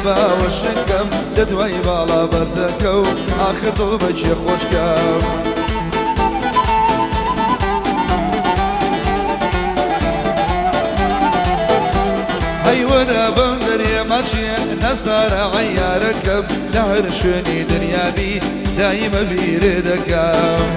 باوەشنکەم لە دوای باڵا بەرزەکە و ئاخر دڵ بەکێ خۆشکەم. هەی وەرە بەم دەرێ ماچێ نازدارە عەیارەکەم لە هەر شوێنی دنیا بی دایمە بیرێ دەکەم.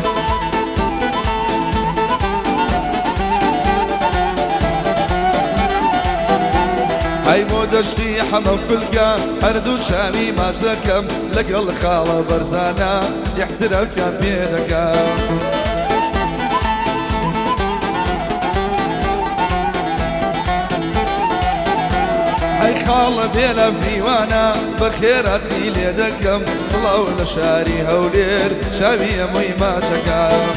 ئەی بۆ دەشتی حەمە فلکە هەردوو چاوی ماچ دەکەم لەگەڵ خاڵە بەرزانە ئیحترافیان پێ دەکەم. ئەی خاڵە بێلە فیوانە بەخێراتنی لێ دەکەم سڵاو لە شاری هەولێر چاوی ئەمووی ماچەکەم.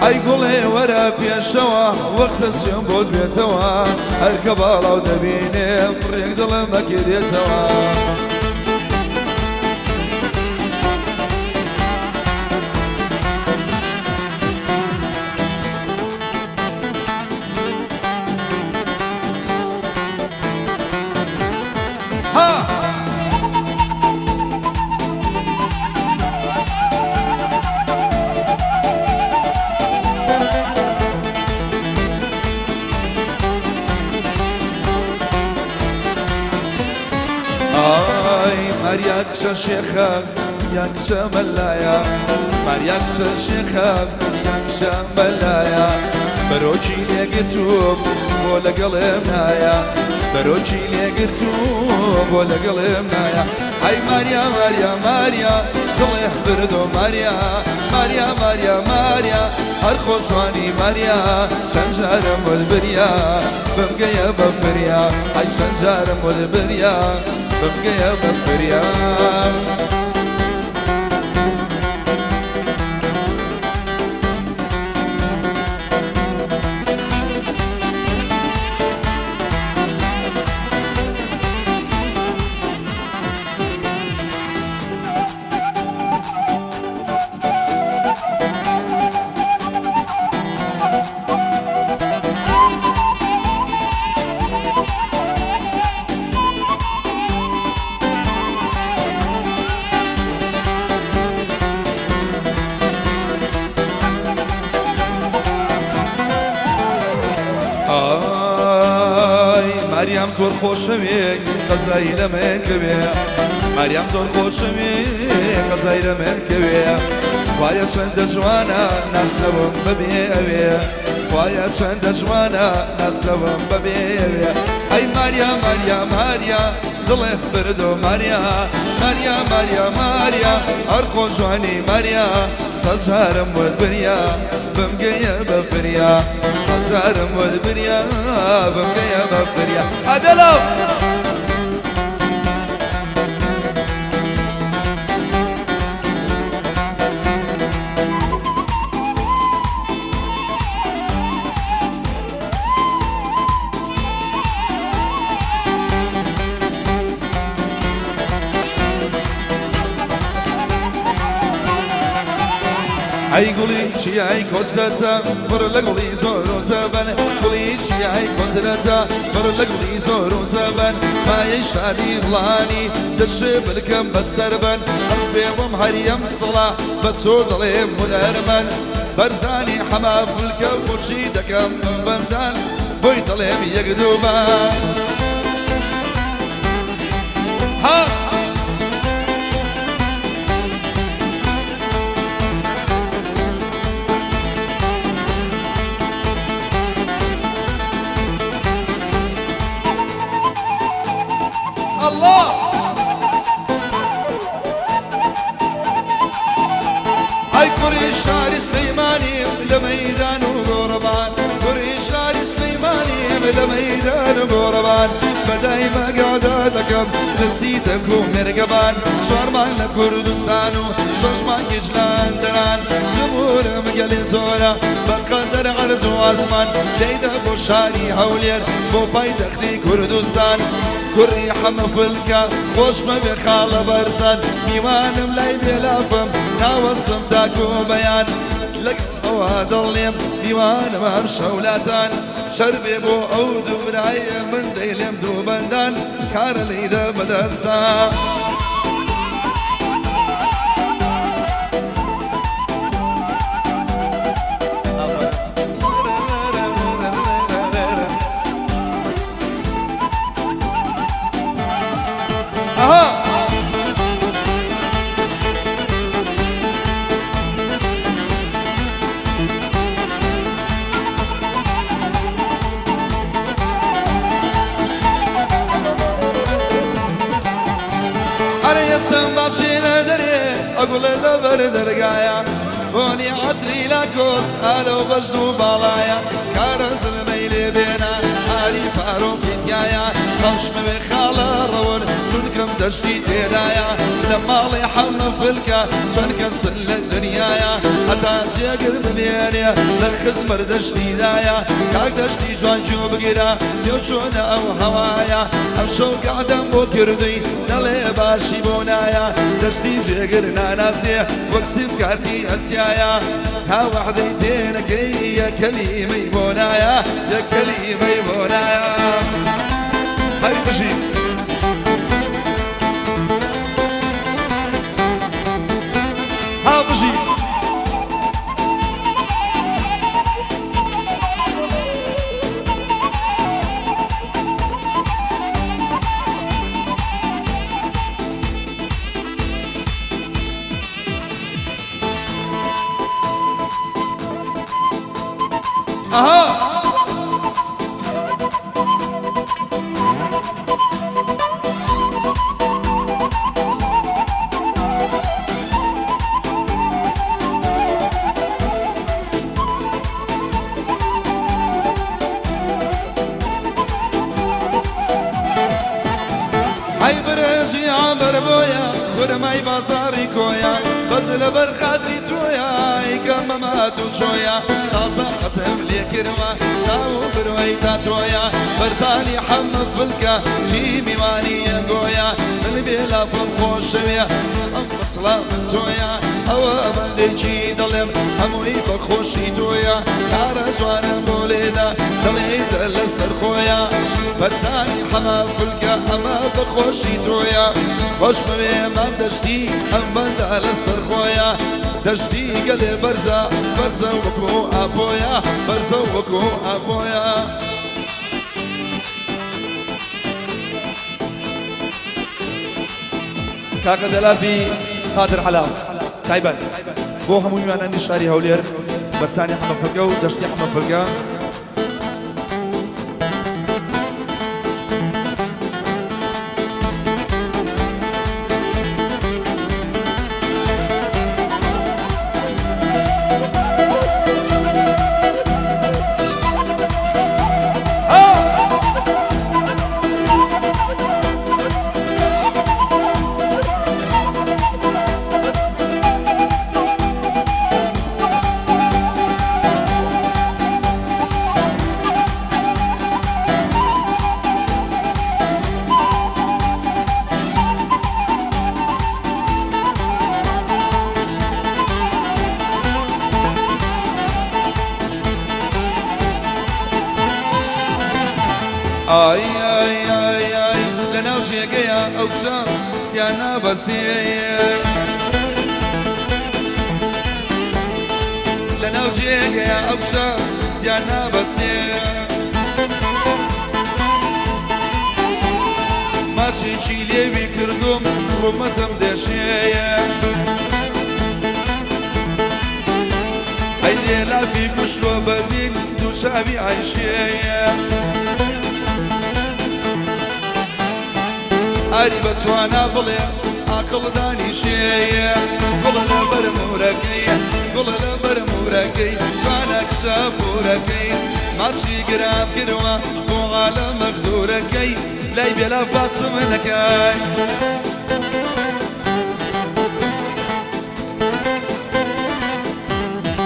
ئەی گوڵێ وەرە پێشەوە وەختە سوێم بۆت بێتەوە هەر کە باڵاو دەبینێم ڕێک دڵم ئەگرێتەوە. ئای ماریا کچە شێخە یان کچە مەلایە ماریا کچە شێخە یان کچە مەلایە بەرۆکی لێگرتووم بۆ لەگەڵێم نایە بەرۆکی لێگرتووم بۆ لەگەڵێم نایە ئای ماریا ماریا ماریا دڵێ بردۆ ماریا ماریا ماریا ماریا هەر خۆ جوانی ماریا چەند جارم وت بریا بمگەیە بە فریا ئای چەند جارم وت بریا بمگەیە بە فریا. ئای ماریام زۆر خۆشەوێ قەزای لەمێن کەوێ ماریام زۆر خۆشەوێ قەزای لەمێن کەوێ خوایە چەندە جوانە ناسنەوەم بەبێ ئەوێ خوایە چەندە جوانە ناسنەوەم بەبێ ئەوێ ئەی ماریا ماریا ماریا دڵێ بردۆ ماریا ماریا ماریا ماریا هەر خۆ جوانی ماریا سەد جارم وت بریا بمگەیە بە فریا سەد جارم وت بریا بمگەیە بە فریا ئەبێلم. ئەی گوڵی چیای کۆزرەتە پڕ لە گوڵی زۆر و زەبەن گوڵی چیای کۆزرەتە پڕ لە گوڵی زۆر و زەبەن مایەی شادی دڵانی دەشێ بلکەم بەسەربەن ئەم پێوەم هەریەم سڵا بە تۆ دەڵێم هونەرمەند بەرزانی حەمە فلکە بۆچی دەکەم بەندان بۆی دەڵێم یەک دووبان ها. الله ئەی کوڕی شاری سلەیمانیم لە مەیدان و گۆڕەبان کوڕی شاری سلەیمانیم لە مەیدان و گۆڕەبان بەدایمە گادا دەکەم لە سیتەک و مێرگەبان چوار مانگ لە کوردستان و شەش مانگیش لە ئەندەران جمهورم گەلێ زۆرە بەقەدەر عەرز و ئاسمان دەیدە بۆ شاری هەولێر بۆ پایتەختی کوردستان کوڕی حەمە فلکە خۆشمەوێ خاڵە بەرزان میوانم لای بێلافم ناوەستم تاکو بەیان لەگەڵ. ئەوە دەڵێم میوانم ئەم شەولاتان شەربێ بۆ ئەو دوو برایە من دەیلێم دوو بەندان کارە لیدە بەدەستا. ئەها. ئەرێ یەسم با بچینە دەرێ ئەگوڵێ لەبەر دەرگایە بۆنی عەتری لاکۆس ئالەو بەژن و باڵایە کارە زلمەی لێ بێنە ئاری پارۆکی تایە خەڵشمەوێ خاڵە ڕەون چونکەم دەشتی تێدایە لە ماڵێ حەمە فلکە چەند کەسن لە دنیایە هەتا جێگر بمێنێ لە خزمەر دەشتیدایە کاک دەشتی جوان گوێ بگرە لێو چۆنە ئەو هەوایە ئەمشەو گەعدەم بۆ کردووی دەڵێ باشی بۆ نایە دەشتی جێگر ناناسێ وەک سیم کارتی ئەسیایە تا وەعدەی تێنەکەی یە کەلیمەی بۆ نایە یە کەلیمەی بۆ نایە هەر بژی. ها بژی. ئەها. ئەی برنجی عەمبەر بۆیە خورمای بازاڕی کۆیە بەس لەبەر خاتری تۆیە ئەیکەم بە مات و چۆیە تازە حەزم لێ کردوە چاو و برۆی تا تۆیە بەرزانی حەمە فلکە چی میوانی یەنگۆیە من بێ لافم خۆشەوێ ئەم بەسڵە من تۆیە ئەوە بەندێکی دڵم هەمووی بە خۆشی تۆیە کارە جوانم بۆ لێدا دڵێیتە لەسەر خۆیە بەرزانی حەمە فلکە ئەمە بە خۆشی تۆیە خۆشمەوێ مام دەشتی ئەم بەندە لەسەر خۆیە دەشتی گەلێ بەرزە بەرزە وەکو ئاپۆیە بەرزە وەکو ئاپۆیە. کاکە دەلافی قادر عەلاو تایبەت بۆ هەموو میوانانی شاری هەولێر بەرزانی حەمە فلکە و دەشتی حەمە فلکە. ئای ئای ئای ئای لەناو جێگەیا ئەو کچە سپیان نابەسێ لەناو جێگەیا ئەو کچە سپیان نابەسێ ماچێکی لێوی کردوم ڕوومەتم دێشێیە ئەی لێلافی کوشتوە بە دین دوو چاوی عەیشێیە ئاری بە توانا بڵێ ئاقڵ دانیشێیە گوڵە لەبەر مورەکەی گوڵە لەبەر مورەکەی جوانە کچە پورەکەی ماچی گران کردوە بۆ عالەم مەغدورەکەی لای بێلاف باسم نەکەی.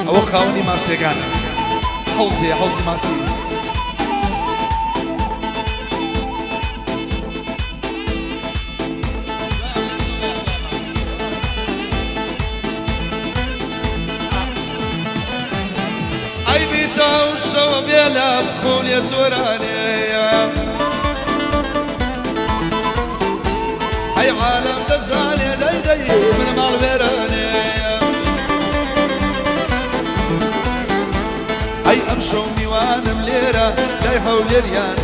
ئەوە خاوەنی ماسیەکانە حەوزێ حەوزی ماسی. ئەو شەوە بێلا خۆم لێ تۆرانێیە. ئەی عالەم دەزانێ دەی دەی من ماڵ وێرانێیە. ئەی ئەمشەو میوانم لێرە لای هەولێریان،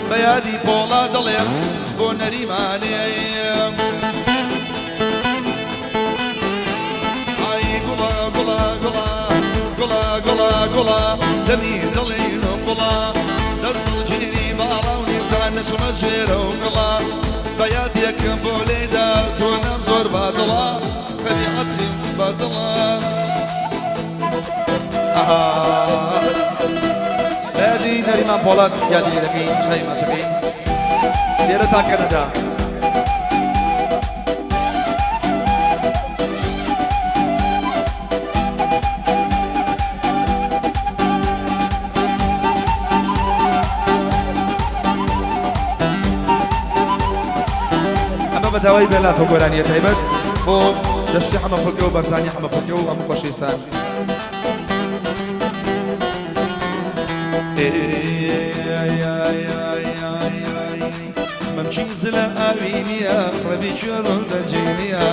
بە یادی پۆڵا دەڵێم بۆ نەریمانێ. ئای گوڵە گوڵە گوڵە گوڵە گوڵە گوڵە دەمی دڵی گوڵە، دەست دڵگیری باڵا و نیوتان نەچمە ژێرە و گوڵە، بە یادێکم بۆ لێدا تۆ نام زۆر بادڵە، تەبیعەتیم بادڵە. بە یادی نەریمان پۆڵاد یادی لێ دەکەین، چای ماچەکەین لێرە تا کەنەدا. ئەمە بە داوای بێلافە گۆرانیە تایبەت بۆ دەشتی حەمە فڵکە و بەرزانی حەمە فڵکە و هەموو خۆشەویستان. مەمکی زلە ئاوی نییە، ڕەبی کوێر و دەنجی نییە.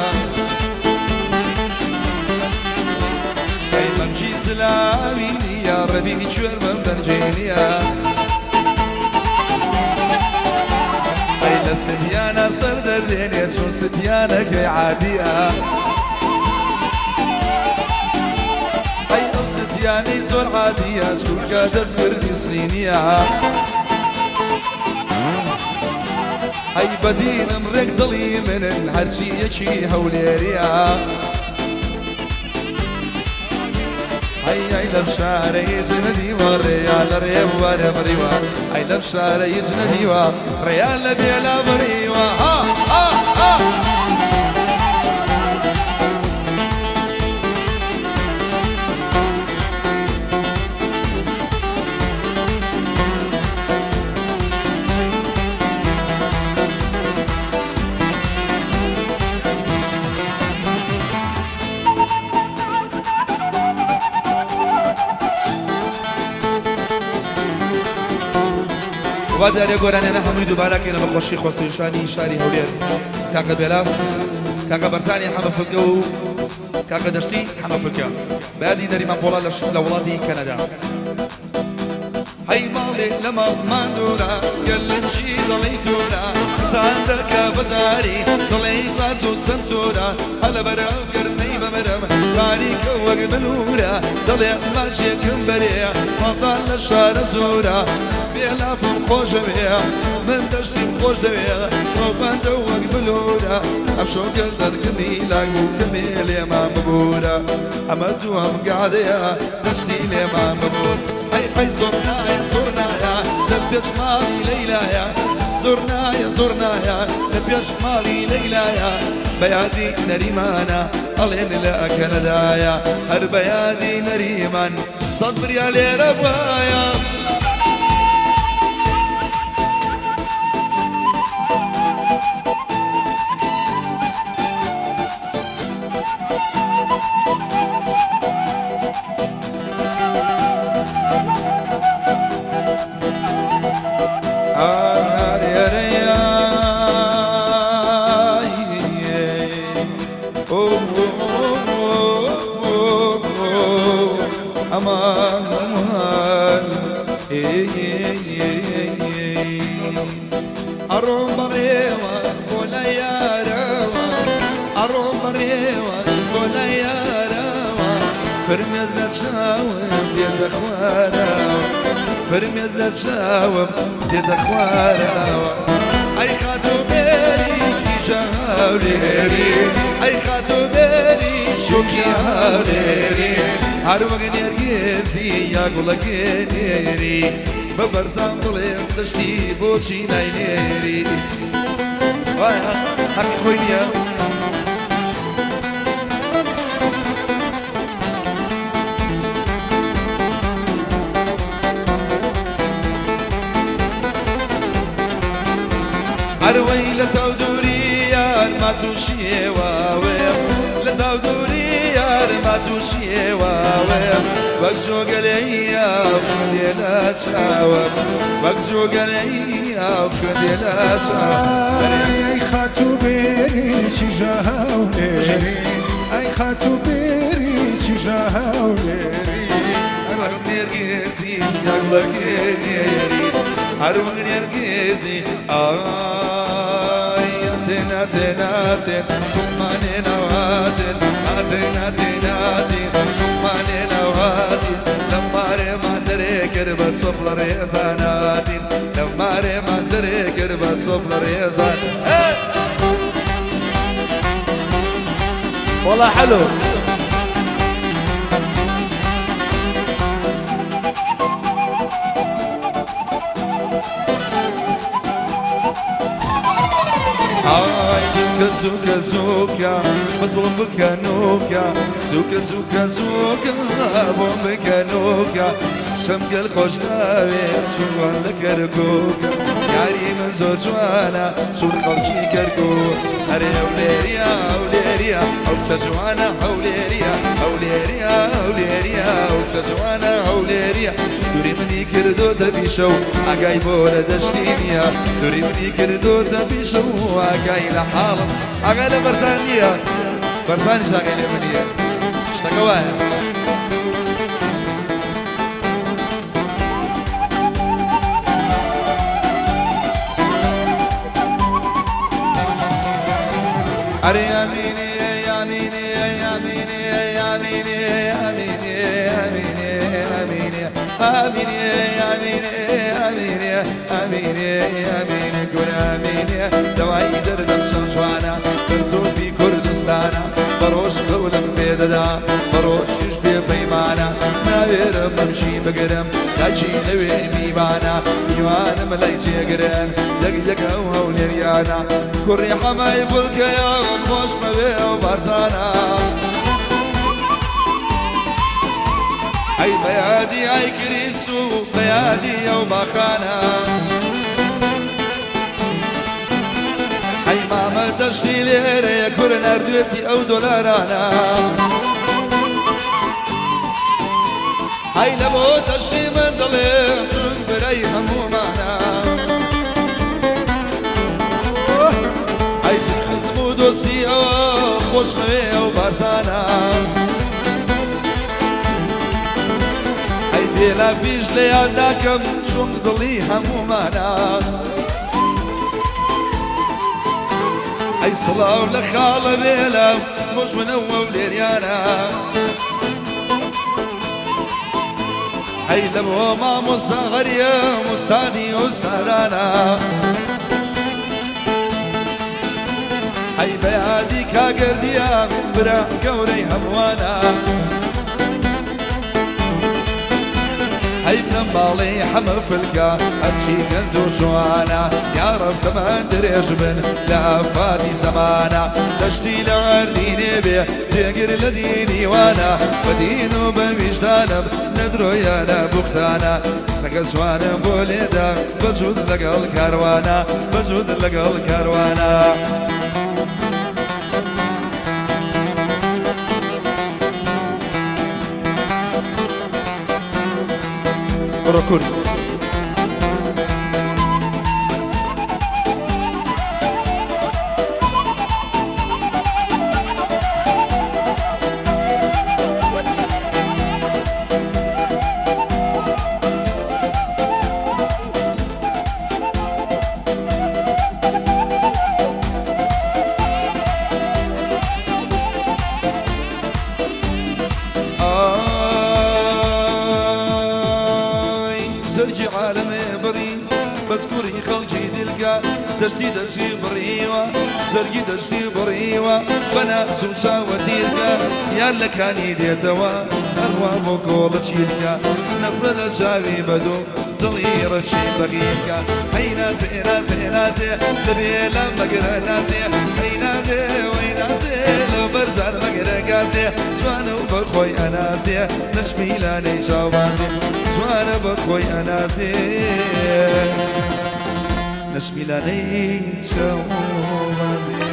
ئەی مەمکی زلە ئاوی نییە، ڕەبی کوێر بم دەنجی نییە. ئەی لە ستیانە سەر دەردێنێ، چون ستیانەکەی عادیە. ئەی ئەو ستیانەی زۆر عادیە، چونکە دەستکردی سینیە. ئەی بەدینم ڕێک دڵی منن، هەرچی یەکی هەولێریە. ئەی ئەی لەم شارە هیچ نەدیوە، ڕێیان لە ڕێ وارە بڕیوە. ئەی لەم شارە هیچ نەدیوە، ڕێیان لە بێلا بڕیوە. ها ها ها. وا دیارە گۆرانیانە هەمووی دووبارەکەینە بە خۆشی خۆشەویستانی شاری هەولێر، کاکە بێلاف، کاکە بەرزانی حەمە فلکە و کاکە دەشتی حەمە فلکە، بە یادی نەریمان پۆڵا لە وڵاتی کەنەدا. هەی ماڵێ لە ماڵمان دوورە، گەلەکی دڵی توورە، قسان دەکا بەزاری دڵی ڕاز و سەمتوورە، هەلە بەرەو گەرمەی بەمرم باریکە وەک بلوورە، دڵێ ماچێکم بەرێ ماڵدان لە شارە زۆرە، بێلافم خۆشەوێ من دەشتیم خۆش دەوێ، ڕەوبەندە وەک بلوورە، ئەمشەو گەردەرکەمی لاگ و کەمێ لێمان ببوورە، ئەمە دووەم گادەیە دەشتی لێمان ببوور. ئەی ئەی زۆر نایە زۆر نایە لە پێش ماڵی لەیلایە، زۆر نایە زۆر نایە لە پێش ماڵی لەیلایە، بە یادی نەریمانە ئەڵێن لە کەنەدایە، هەر بە یادی نەریمان سەد بریا لێرە وایە. ئەڕۆم بەڕێوە بۆ لای یارەوە، ئەڕۆم بەڕێوە بۆ لای یارەوە، فرمێز لە چاوم دێتە خوارەوە، فرمێز لە چاوم دێتە خوارەوە. ئەی خاتوو بێری کیژە هەولێری، ئەی خاتوو بێری شوکی هەولێری، هەر وەک نێرگێزی یا گوڵەگێنێری، بە بەرزان بڵێم دەشتی بۆچی ناینێری. وایە حەقی خۆی نییە. ئەروەی لە تاو دووری یار ما تووشی واوێ، لە تاو دووری یار تووشی واوێ وەک جۆگەلەی ئاو خوێندێ لە چاوم وەک جۆگەلەی ئاو خوێندێ لە چاوم. ئەی خاتوو بێری چیژە هەولێری، ئەی خاتوو بێری چیژە هەولێری. هەر نێرگێزی یاگڵەکێ نێری، هەر وەک نێرگێزی ئای ئاتێن ئاتێن ئاتێن تومانێ ناواتێن ئاتێن ئاتێن ئاتێن تومانێ ناواتێن لە مارێمان دەرێ کرد بە چۆپ لە ڕێزاناتین لە مارێمان دەرێ کرد بە چۆپ لە ڕێزان. والله حلو. ئای زووکە زووکە زووکە بەس بۆم بکە نوکە، زووکە زووکە زووکە بۆم بکە نوکە، شەمگەل خۆش ناوێ چووان لە کەرکووکە، یاری من زۆر جوانە چون خەڵکی کەرکووک. ئەرێ هەولێریە هەولێریە ئەو کچە جوانە، هەولێریە هەولێریە هەولێریە ئەو کچە جوانە هەولێریە. دووری منی کردۆ دەبیشە و ئاگای بۆ لە دەشتی نییە، دووری منی کردۆ دەبیشە و ئاگای لە حاڵم، ئاگای لە بەرزان نییە، بەرزانیش ئاگای لە من نییە، شتەکە وایە. ئەرێ یامینێ یامینێ یامینێ یامینێ یامینێ یامینێ ئامینێ ئامینێ یامینێ ئامینێ ئامینێ ئامینێ گورە ئامینێ دەوای دەردەم چەند جوانە سەرتۆپی کوردستانە، بە ڕۆژ قەولم پێدەدا بە ڕۆژیش بێ پەیمانە، ناوێرم بەمشی بگرم داچی لەوێ میوانە، میوانم لای جێگرن یەک یەکە و هەولێریانە، کوڕی حەمای فڵکەیە خۆشمەوێ و بارزانە. ئەی بەیادی ئای کریس و بەیادی ئەو باخانە، ئەی مامە دەشتی لێرەیە کورە ناردوێتی ئەو دۆلارانە، ئەی لە بۆ دەشتی من دەڵێم چون برای هەموومانە، ئەی خزم و دۆستی ئەوە خۆشمەوێ ئەو بارزانە، ئەی بێلافیش لە یاد ناکەم چون دڵی هەموومانە. ئەی سڵاو لە خاڵە بێلە خۆش منەوە و لێریانە، ئەی لە بۆ مامۆستا غەریە مستانی و سارانە، ئەی بەیادی کاگەردیە برا گەورەی هەمووانە، ئەی بنەماڵەی حەمە فلکە هەرچی گەند و جوانە، یاڕەب تەمەن درێژ بن لە ئافاتی زەمانە، دەشتی لە عەردی نێبێ جێگر لە دینی وانە، بە دین و بە ویژدانم نەدرۆیانە بوختانە، لەگە جوانم بۆ لێدا بەجوود لەگەڵ کاروانە، بەجوود لەگەڵ کاروانە. بڕۆ کورد. ئای زەرگی عالەمێ بڕی بەس کوڕی خەڵکی دیلکە، دەشتی دەشتی بڕیوە زەرگی دەشتی بڕیوە بەناز و چاوە دیلکە، یان لە کانی دێتەوە هەروە بۆ کۆڵە چیلکە، نەفرە لە چاوی بەدوو دڵی ڕەشی بەغیلکە. ئەی نازێ نازێ نازێ دەبێ لەم مەگرە نازێ، ئەی نازێ وەی نازێ لەو بەرزان مەگرە گازێ، جوانە و بە خۆی ئەنازێ نەشمیلانەی چاوبازێ، جوانە بە خۆی ئەنازێ نەشمیلانەی چاوبازێ.